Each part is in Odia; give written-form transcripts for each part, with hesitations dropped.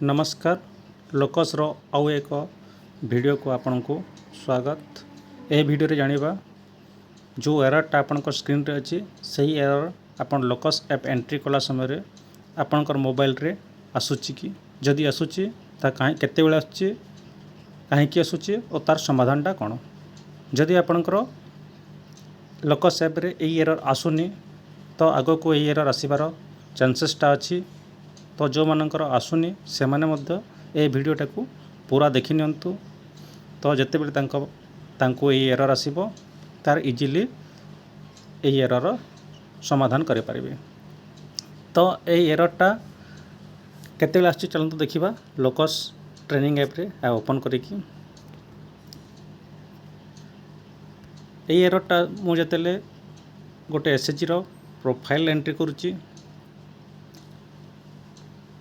ନମସ୍କାର, ଲୋକସ୍ର ଆଉ ଏକ ଭିଡ଼ିଓକୁ ଆପଣଙ୍କୁ ସ୍ୱାଗତ। ଏହି ଭିଡ଼ିଓରେ ଜାଣିବା, ଯେଉଁ ଏରର୍ଟା ଆପଣଙ୍କ ସ୍କ୍ରିନ୍ରେ ଅଛି, ସେହି ଏରର୍ ଆପଣ ଲୋକସ୍ ଆପ୍ ଏଣ୍ଟ୍ରି କଲା ସମୟରେ ଆପଣଙ୍କର ମୋବାଇଲରେ ଆସୁଛି କି? ଯଦି ଆସୁଛି, ତା କାହିଁ କେତେବେଳେ ଆସୁଛି, କାହିଁକି ଆସୁଛି ଓ ତାର ସମାଧାନଟା କ'ଣ? ଯଦି ଆପଣଙ୍କର ଲୋକସ୍ ଆପ୍ରେ ଏଇ ଏରର୍ ଆସୁନି, ତ ଆଗକୁ ଏହି ଏରର୍ ଆସିବାର ଚାନ୍ସେସ୍ଟା ଅଛି। ତ ଯେଉଁମାନଙ୍କର ଆସୁନି, ସେମାନେ ମଧ୍ୟ ଏ ଭିଡ଼ିଓଟାକୁ ପୁରା ଦେଖିନିଅନ୍ତୁ। ତ ଯେତେବେଳେ ତାଙ୍କୁ ଏଇ ଏରର୍ ଆସିବ, ତାର ଇଜିଲି ଏହି ଏରର୍ର ସମାଧାନ କରିପାରିବେ। ତ ଏଇ ଏରର୍ଟା କେତେବେଳେ ଆସୁଛି, ଚାଲନ୍ତୁ ଦେଖିବା। ଲୋକସ୍ ଟ୍ରେନିଂ ଆପ୍ରେ ଓପନ୍ କରିକି ଏଇ ଏରର୍ଟା ମୁଁ ଯେତେବେଳେ ଗୋଟେ ଏସ୍ଏଚ୍ଜିର ପ୍ରୋଫାଇଲ୍ ଏଣ୍ଟ୍ରି କରୁଛି,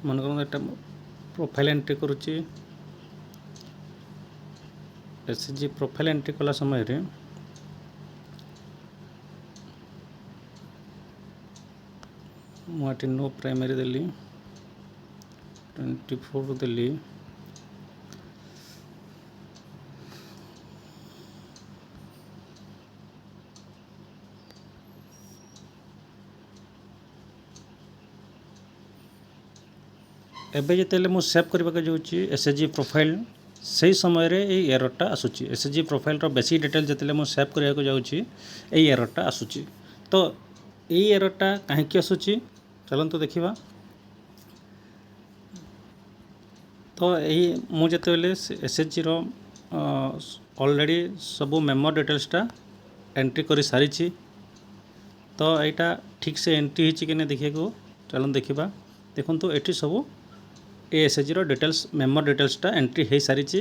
ମନେ କରନ୍ତୁ ଏଇଟା ପ୍ରୋଫାଇଲ୍ ଏଣ୍ଟ୍ରି କରୁଛି, ଏସ୍ଏଚ୍ଜି ପ୍ରୋଫାଇଲ୍ ଏଣ୍ଟ୍ରି କଲା ସମୟରେ ମୁଁ ଏଠି ନୋ ପ୍ରାଇମେରୀ ଦେଲି, 24 ଦେଲି। ଏବେ ଯେତେବେଳେ ମୁଁ ସେଭ୍ କରିବାକୁ ଯାଉଛି ଏସ୍ ଏଚ୍ ଜି ପ୍ରୋଫାଇଲ୍, ସେଇ ସମୟରେ ଏଇ ଏରର୍ଟା ଆସୁଛି। ଏସ୍ ଏଚ୍ ଜି ପ୍ରୋଫାଇଲ୍ର ବେସିକ୍ ଡିଟେଲ୍ ଯେତେବେଳେ ମୁଁ ସେଭ୍ କରିବାକୁ ଯାଉଛି, ଏଇ ଏରର୍ଟା ଆସୁଛି। ତ ଏଇ ଏରର୍ଟା କାହିଁକି ଆସୁଛି, ଚାଲନ୍ତୁ ଦେଖିବା। ତ ଏଇ ମୁଁ ଯେତେବେଳେ ଏସ୍ ଏଚ୍ ଜିର ଅଲରେଡ଼ି ସବୁ ମେମ୍ବର ଡିଟେଲ୍ସଟା ଏଣ୍ଟ୍ରି କରିସାରିଛି, ତ ଏଇଟା ଠିକ୍ସେ ଏଣ୍ଟ୍ରି ହେଇଛି କି ନାହିଁ ଦେଖିବାକୁ ଚାଲନ୍ତୁ ଦେଖିବା। ଦେଖନ୍ତୁ, ଏଠି ସବୁ ଏ ଏସ୍ ଏଚ୍ ଜିର ଡିଟେଲ୍ସ, ମେମ୍ବର ଡିଟେଲ୍ସଟା ଏଣ୍ଟ୍ରି ହେଇସାରିଛି।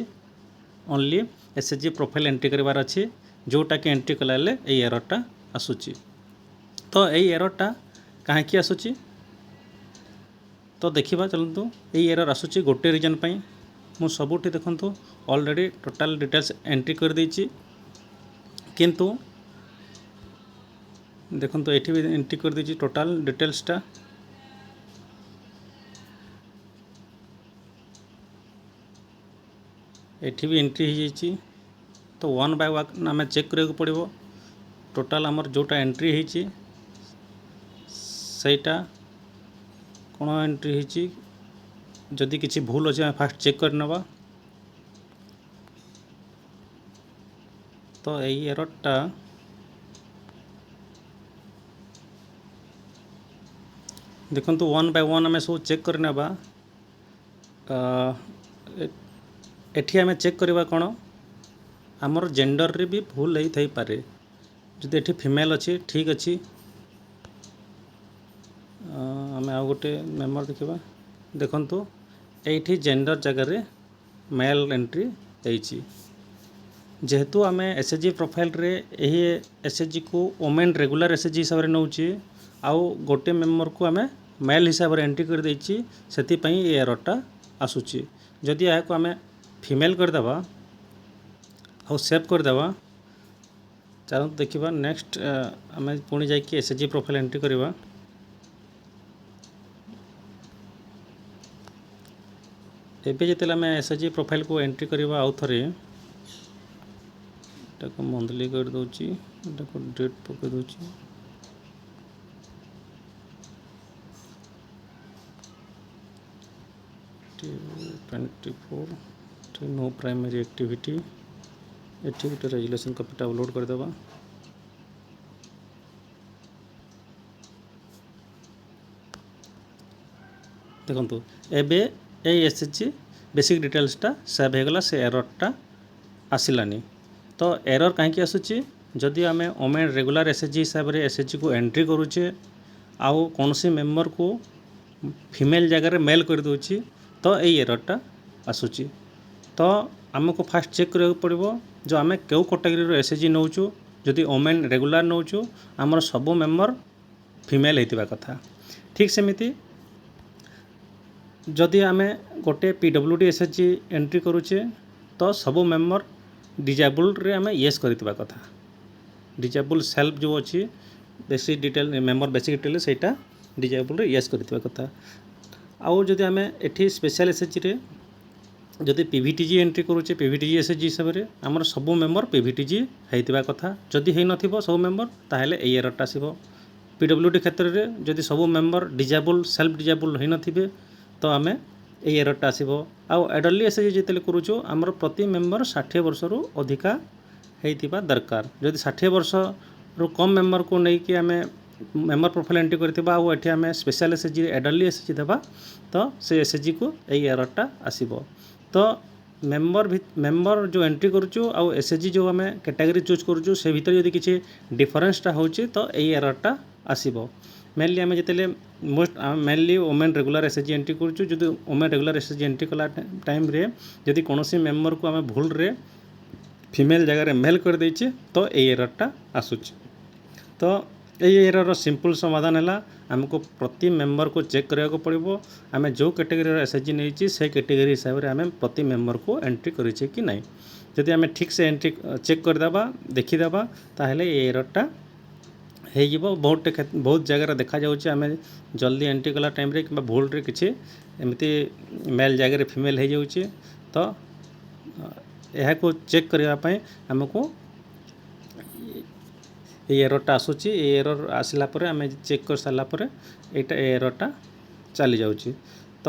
Only S H G profile entry କରିବାର ଅଛି, ଯେଉଁଟାକି ଏଣ୍ଟ୍ରି କଲା ହେଲେ ଏଇ ଏରର୍ଟା ଆସୁଛି। ତ ଏଇ ଏରର୍ଟା କାହିଁକି ଆସୁଛି, ତ ଦେଖିବା ଚାଲନ୍ତୁ। ଏଇ ଏରର୍ ଆସୁଛି ଗୋଟେ ରିଜନ୍ ପାଇଁ। ମୁଁ ସବୁଠି ଦେଖନ୍ତୁ ଅଲରେଡ଼ି ଟୋଟାଲ୍ ଡିଟେଲ୍ସ ଏଣ୍ଟ୍ରି କରିଦେଇଛି, କିନ୍ତୁ ଦେଖନ୍ତୁ ଏଠି ବି ଏଣ୍ଟ୍ରି କରିଦେଇଛି ଟୋଟାଲ୍ ଡିଟେଲ୍ସଟା। ଏଠି ବି ଏଣ୍ଟ୍ରି ହେଇଯାଇଛି। ତ ୱାନ୍ ବାଇ ୱାନ୍ ଆମେ ଚେକ୍ କରିବାକୁ ପଡ଼ିବ, ଟୋଟାଲ୍ ଆମର ଯେଉଁଟା ଏଣ୍ଟ୍ରି ହେଇଛି ସେଇଟା କ'ଣ ଏଣ୍ଟ୍ରି ହେଇଛି। ଯଦି କିଛି ଭୁଲ ଅଛି, ଆମେ ଫାଷ୍ଟ ଚେକ୍ କରିନେବା। ତ ଏଇ ଏରର୍ଟା ଦେଖନ୍ତୁ, ୱାନ୍ ବାଇ ୱାନ୍ ଆମେ ସବୁ ଚେକ୍ କରିନେବା। ଏଠି ଆମେ ଚେକ୍ କରିବା କ'ଣ, ଆମର ଜେଣ୍ଡରରେ ବି ଭୁଲ ହେଇଥାଇପାରେ। ଯଦି ଏଠି ଫିମେଲ୍ ଅଛି, ଠିକ୍ ଅଛି। ଆମେ ଆଉ ଗୋଟେ ମେମ୍ବର ଦେଖିବା। ଦେଖନ୍ତୁ, ଏଇଠି ଜେଣ୍ଡର ଜାଗାରେ ମେଲ୍ ଏଣ୍ଟ୍ରି ହେଇଛି। ଯେହେତୁ ଆମେ ଏସ୍ ଏଚ୍ ଜି ପ୍ରୋଫାଇଲ୍ରେ ଏହି ଏସ୍ ଏଚ୍ ଜିକୁ women regular S H G ହିସାବରେ ନେଉଛି ଆଉ ଗୋଟେ ମେମ୍ବରକୁ ଆମେ ମେଲ୍ ହିସାବରେ ଏଣ୍ଟ୍ରି କରିଦେଇଛି, ସେଥିପାଇଁ ଏ ଏରର୍ଟା ଆସୁଛି। ଯଦି ଏହାକୁ ଆମେ ଫିମେଲ୍ କରିଦେବା ଆଉ ସେଭ୍ କରିଦେବା, ଚାଲନ୍ତୁ ଦେଖିବା। ନେକ୍ସଟ ଆମେ ପୁଣି ଯାଇକି S H G profile entry କରିବା। ଏବେ ଯେତେବେଳେ ଆମେ ଏସ୍ ଏଚ୍ ଜି ପ୍ରୋଫାଇଲ୍କୁ ଏଣ୍ଟ୍ରି କରିବା, ଆଉ ଥରେ ଏଟାକୁ ମନ୍ଥଲି କରିଦେଉଛି, ଏଟାକୁ ଡେଟ୍ ପକାଇ ଦେଉଛି, 24, ଏଠି ନୋ ପ୍ରାଇମେରୀ ଆକ୍ଟିଭିଟି, ଏଠି ଗୋଟେ ରେଜୁଲେସନ୍ କପିଟା ଅପଲୋଡ଼ କରିଦେବା। ଦେଖନ୍ତୁ, ଏବେ ଏଇ ଏସ୍ ଏଚ୍ ଜି ବେସିକ୍ ଡିଟେଲ୍ସଟା ସେଭ୍ ହେଇଗଲା, ସେ ଏରର୍ଟା ଆସିଲାନି। ତ ଏରର୍ କାହିଁକି ଆସୁଛି? ଯଦି ଆମେ women regular S H G ହିସାବରେ ଏସ୍ ଏଚ୍ ଜିକୁ ଏଣ୍ଟ୍ରି କରୁଛେ ଆଉ କୌଣସି ମେମ୍ବରକୁ ଫିମେଲ୍ ଜାଗାରେ ମେଲ୍ କରିଦେଉଛି, ତ ଏଇ ଏରର୍ଟା ଆସୁଛି। ତ ଆମକୁ ଫାଷ୍ଟ ଚେକ୍ କରିବାକୁ ପଡ଼ିବ ଯେ ଆମେ କେଉଁ କାଟାଗୋରୀର ଏସ୍ ଏଚ୍ ଜି ନେଉଛୁ। ଯଦି ଓମେନ୍ ରେଗୁଲାର ନେଉଛୁ, ଆମର ସବୁ ମେମ୍ବର ଫିମେଲ୍ ହେଇଥିବା କଥା। ଠିକ୍ ସେମିତି ଯଦି ଆମେ ଗୋଟେ PWD S H G entry କରୁଛେ, ତ ସବୁ ମେମ୍ବର ଡିଜାବୁଲ୍ଡରେ ଆମେ ୟେସ୍ କରିଥିବା କଥା। ଡିଜାବୁଲ୍ ସେଲ୍ଫ ଯେଉଁ ଅଛି basic detail, member basic detail, ସେଇଟା ଡିଜାବୁଲ୍ରେ ୟେସ୍ କରିଥିବା କଥା। ଆଉ ଯଦି ଆମେ ଏଠି ସ୍ପେଶାଲ୍ ଏସ୍ଏଚ୍ଜିରେ ଯଦି ପିଭିଟିଜି ଏଣ୍ଟ୍ରି କରୁଛେ, ପିଭିଟିଜି ଏସ୍ଏଚ୍ଜି ହିସାବରେ ଆମର ସବୁ ମେମ୍ବର ପିଭିଟିଜି ହେଇଥିବା କଥା। ଯଦି ହେଇନଥିବ ସବୁ ମେମ୍ବର, ତାହେଲେ ଏଇ ଏରର୍ଟା ଆସିବ। ପିଡବ୍ଲ୍ୟୁଡି କ୍ଷେତ୍ରରେ ଯଦି ସବୁ ମେମ୍ବର ଡିଜାବୁଲ୍, ସେଲ୍ଫ ଡିଜାବୁଲ୍ ହେଇନଥିବେ, ତ ଆମେ ଏଇ ଏରର୍ଟା ଆସିବ। ଆଉ ଏଲ୍ଡରଲି ଏସ୍ଏଚ୍ଜି ଯେତେବେଳେ କରୁଛୁ, ଆମର ପ୍ରତି ମେମ୍ବର 60 ବର୍ଷରୁ ଅଧିକା ହେଇଥିବା ଦରକାର। ଯଦି 60 ବର୍ଷରୁ କମ୍ ମେମ୍ବରକୁ ନେଇକି ଆମେ ମେମ୍ବର ପ୍ରୋଫାଇଲ୍ ଏଣ୍ଟ୍ରି କରିଥିବା ଆଉ ଏଠି ଆମେ ସ୍ପେଶାଲ୍ ଏସ୍ଏଚ୍ଜି, ଏଲ୍ଡରଲି ଏସ୍ଏଚ୍ଜି ଦେବା, ତ ସେ ଏସ୍ଏଚ୍ଜିକୁ ଏଇ ଏରର୍ଟା ଆସିବ। ତ ମେମ୍ବର ମେମ୍ବର ଯେଉଁ ଏଣ୍ଟ୍ରି କରୁଛୁ ଆଉ ଏସ୍ଏଚ୍ଜି ଯେଉଁ ଆମେ କ୍ୟାଟାଗୋରୀ ଚୁଜ୍ କରୁଛୁ, ସେ ଭିତରେ ଯଦି କିଛି ଡିଫରେନ୍ସଟା ହେଉଛି, ତ ଏଇ ଏରର୍ଟା ଆସିବ। ମେନଲି ଆମେ ଯେତେବେଳେ most mainly women regular SHG entry କରୁଛୁ, ଯଦି ଓମେନ୍ ରେଗୁଲାର ଏସ୍ଏଚ୍ଜି ଏଣ୍ଟ୍ରି କଲା ଟାଇମ୍ରେ ଯଦି କୌଣସି ମେମ୍ବରକୁ ଆମେ ଭୁଲରେ ଫିମେଲ୍ ଜାଗାରେ ମେଲ୍ କରିଦେଇଛେ, ତ ଏଇ ଏରର୍ଟା ଆସୁଛି। ତ ଏଇ ଏରର୍ର ସିମ୍ପଲ୍ ସମାଧାନ ହେଲା, ଆମକୁ ପ୍ରତି ମେମ୍ବରକୁ ଚେକ୍ କରିବାକୁ ପଡ଼ିବ, ଆମେ ଯେଉଁ କ୍ୟାଟେଗୋରୀର ଏସ୍ଏଚ୍ଜି ନେଇଛି, ସେ କ୍ୟାଟେଗୋରୀ ହିସାବରେ ଆମେ ପ୍ରତି ମେମ୍ବରକୁ ଏଣ୍ଟ୍ରି କରିଛେ କି ନାହିଁ। ଯଦି ଆମେ ଠିକ୍ସେ ଏଣ୍ଟ୍ରି ଚେକ୍ କରିଦେବା, ଦେଖିଦେବା, ତାହେଲେ ଏଇ ଏରର୍ଟା ହେଇଯିବ। ବହୁତ ବହୁତ ଜାଗାରେ ଦେଖାଯାଉଛି, ଆମେ ଜଲ୍ଦି ଏଣ୍ଟ୍ରି କଲା ଟାଇମ୍ରେ କିମ୍ବା ଭୁଲରେ କିଛି ଏମିତି ମେଲ୍ ଜାଗାରେ ଫିମେଲ୍ ହେଇଯାଉଛି। ତ ଏହାକୁ ଚେକ୍ କରିବା ପାଇଁ ଆମକୁ ଏଇ ଏରର୍ଟା ଆସୁଛି। ଏଇ ଏରର୍ ଆସିଲା ପରେ, ଆମେ ଚେକ୍ କରିସାରିଲା ପରେ ଏ ଏରର୍ଟା ଚାଲି ଯାଉଛି। ତ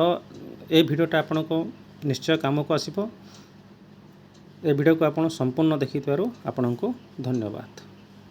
ଏଇ ଭିଡ଼ିଓଟା ଆପଣଙ୍କୁ ନିଶ୍ଚୟ କାମକୁ ଆସିବ। ଏ ଭିଡ଼ିଓକୁ ଆପଣ ସମ୍ପୂର୍ଣ୍ଣ ଦେଖିଥିବାରୁ ଆପଣଙ୍କୁ ଧନ୍ୟବାଦ।